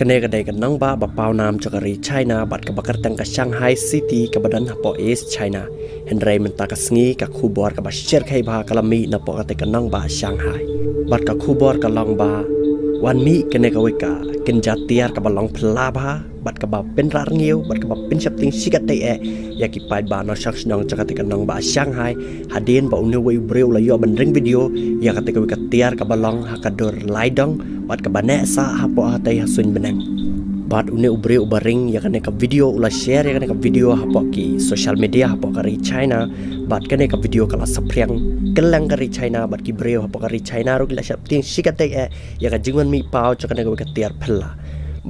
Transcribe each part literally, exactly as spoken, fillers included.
Kane ka dei ka nongbah ba pawnam jong ka ri China bad kaba kyrteng ka Shanghai City kaba don hapoh East China. Hynrei mynta ka sngi ka khubor kaba shyrkhei bha ka la mih napoh katei ka nongbah Shanghai. Bad ka khubor ka long ba wan mih kane kawei ka kynja tiar kaba long phylla bha bad kaba pynrah rngiew bad kaba pynsheptieng shikattei eh ïa ki paidbah nongshong shnong jong katei ka nongbah Shanghai, hadien ba une uwei u briew u la ïoh ban ring video ïa katei kawei ka tiar kaba long ha ka dur laidong bad kaba neh sah hapoh hatei ha suiñ bneng. Bad une u briew uba ring ïa kane ka video u la share ïa kane ka video hapoh ki social media hapoh ka ri China. Bad kane ka video ka la saphriang kylleng ka ri China bad ki briew hapoh ka ri China ruh ki la sheptieng shikattei eh ïa ka jingwan mih paw jong kane kawei ka tiar phylla.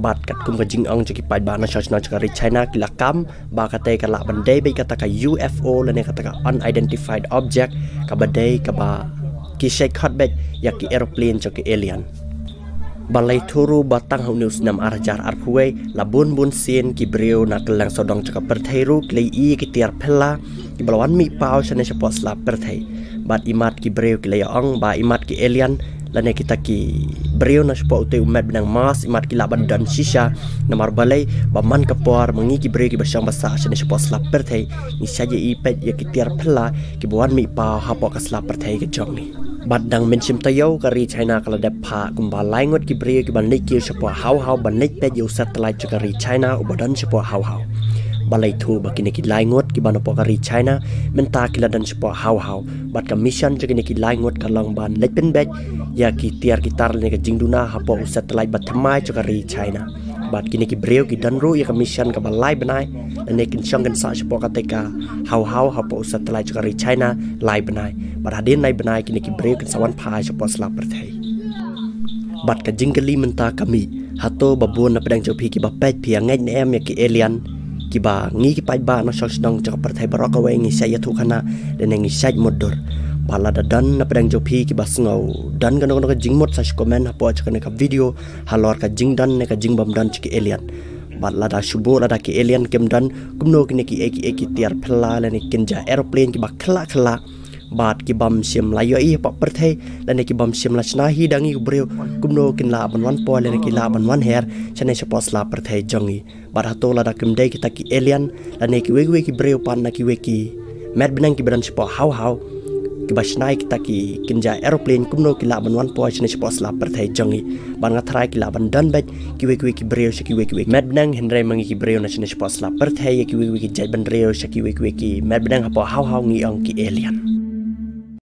Bad katkum ka jingong jong ki paidbah nongshong shnong jong ka ri China, ki la kam ba katei ka lah ban dei beit kata ka U F O lane kata ka unidentified object, kaba dei kaba ki shait khot beit ïa ki aeroplane jong ki alien. Balei thuh ruh ba tang ha une u snem ar hajar arphew wei la bun bun sien ki briew na kylleng sawdong jong ka pyrthei ruh ki la ïohi ïa ki tiar phylla kiba la wan mih paw shane shapoh sla pyrthei. Bad imat ki briew ki la ïa ong ba imat ki alien lane kita ki briew na shapoh utei u met bneng Mars, imat ki lah ban don shisha. Namar balei? Ba man ka por ma ngi ki briew kiba shong ba sah shane shapoh sla pyrthei ngi shait ïohi peit ïa ki tiar phylla kiba wan mih paw hapoh ka sla pyrthei ka jong ngi. Bad dang mynsiem taïew ka ri China ka la dep phah kumba lai ngut ki briew kiban leit kiew shapoh hawhaw ban leit peit ïa u satellite jong ka ri China uba don shapoh hawhaw. Balei thuh ba kine ki lai ngut kiba napoh ka ri China mynta ki la don shapoh hawhaw? Bad ka mission jong kine ki lai ngut ka long ban leit pynbeit ïa ki tiar ki tar lane ka jingduna hapoh u satellite ba thymmai jong ka ri China. Bad kine ki briew ki don ruh ïa ka mission kaba lai bnai lane kin shong kin sah shapoh katei ka hawhaw hapoh u satellite jong ka ri China lai bnai. Bad hadien lai bnai kine ki briew kin sa wan phai shapoh sla pyrthei. Bad ka jingkylli mynta ka mih, hato ba bun na pdeng jong phi kiba peit phi ïa ngeit ne em ïa ki alien kiba ngi ki paidbah nongshong shnong jong ka pyrthei baroh kawei ngi shait ïathuh khana lane ngi shait mutdur? Bad lada don na pdeng jong phi kiba sngew don kano kano ka jingmut sa shu comment hapoh jong kane ka video halor ka jingdon ne ka jingbym don jong ki alien. Bad lada shu buh lada ki alien kim don, kumno kine kiei kiei ki tiar phylla lane kynja aeroplane kiba khyllah khyllah bad kibym shym la ïohi hapoh pyrthei lane kibym shym la shna hi da ngi u briew, kumno kin lah ban wan poi lane ki lah ban wan her shane shapoh sla pyrthei jong ngi? Bad hato lada kim dei kita ki alien lane kiwei kiwei ki briew pat na kiwei ki met bneng kiba don shapoh hawhaw kiba shna ïa kita ki kynja aeroplane, kumno ki lah ban wan poi shane shapoh sla pyrthei jong ngi? Bad nga tharai ki lah ban don beit kiwei kiwei ki briew sha kiwei kiwei ki met bneng, hynrei ma ngi ki briew na shane shapoh sla pyrthei ïa kiwei kiwei ki jaitbynriew sha kiwei kiwei ki met bneng hapoh hawhaw ngi ong ki alien.